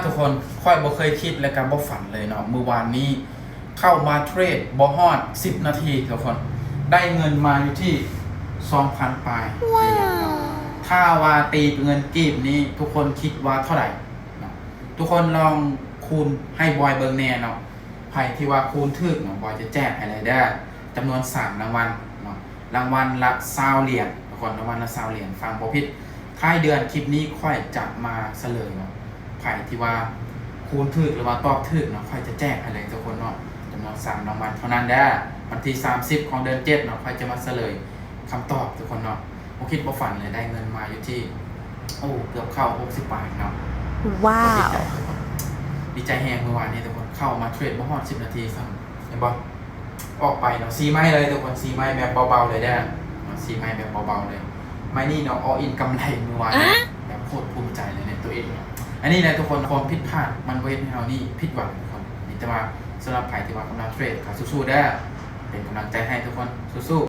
ທຸກຄົນ ຂ້ອຍບໍ່ເຄີຍຄິດ ແລະກະບໍ່ຝັນເລີຍເນາະ ມື້ວານນີ້ເຂົ້າມາເທຣດບໍ່ຮອດສິບນາທີ ທຸກຄົນ ໄດ້ເງິນມາຢູ່ທີ່ສອງພັນປາຍ. ຖ້າວ່າຕີເປັນເງິນກີບນີ້ ທຸກຄົນຄິດວ່າເທົ່າໃດເນາະ? ທຸກຄົນລອງຄູນໃຫ້ບອຍເບິ່ງແດ່ເນາະ. ໃຜທີ່ວ່າຄູນຖືກເນາະ ບອຍຈະແຈກໃຫ້ເລີຍເດີ້ ຈຳນວນສາມລາງວັນເນາະ ລາງວັນລະຊາວຫຼຽນ ທຸກຄົນ ລາງວັນລະຊາວຫຼຽນ ຟັງບໍ່ຜິດ. ທ້າຍເດືອນຄລິບນີ້ຂ້ອຍຈະມາສະເຫຼີຍເນາະ ໃຜທີ່ວ່າຄູນຖືກ ຫຼືວ່າຕອບຖືກເນາະ ຂ້ອຍຈະແຈກໃຫ້ເລີຍ ທຸກຄົນເນາະ ຈຳນວນສາມລາງວັນເທົ່ານັ້ນເດີ້. ວັນທີສາມສິບຂອງເດືອນເຈັດເນາະ ຂ້ອຍຈະມາສະເຫຼີຍຄຳຕອບ ທຸກຄົນເນາະ. ບໍ່ຄິດບໍ່ຝັນເລີຍ ໄດ້ເງິນມາຢູ່ທີ່ ໂອ້ ເກືອບເຂົ້າຫົກສິບປາຍເນາະ. ວ້າວ ດີໃຈ ດີໃຈແຮງມື້ວານນີ້ ທຸກຄົນ ເຂົ້າມາເທຣດບໍ່ຮອດສິບນາທີຊ້ຳ ເຫັນບໍ່? ອອກໄປເນາະ ສີ່ໄມ້ເລີຍ ທຸກຄົນ ສີ່ໄມ້ແບບເບົາໆເລີຍເດີ້ເນາະ ສີ່ໄມ້ແບບເບົາໆເລີຍ. ໄມ້ນີ້ເນາະ ອໍອິນກຳໄລມື້ວານນີ້ ແບບໂຄດພູມໃຈເລີຍໃນຕົວເອງເນາະ. ອັນນີ້ແຫຼະ ທຸກຄົນ ຄວາມຜິດພາດມັນບໍ່ເຮັດໃຫ້ເຮົານີ້ຜິດຫວັງ ທຸກຄົນ. ມີແຕ່ວ່າສຳລັບໃຜທີ່ວ່າກຳລັງເທຣດ ກະສູ້ໆເດີ້ ເປັນກຳລັງໃຈໃຫ້ ທຸກຄົນ ສູ້ໆ.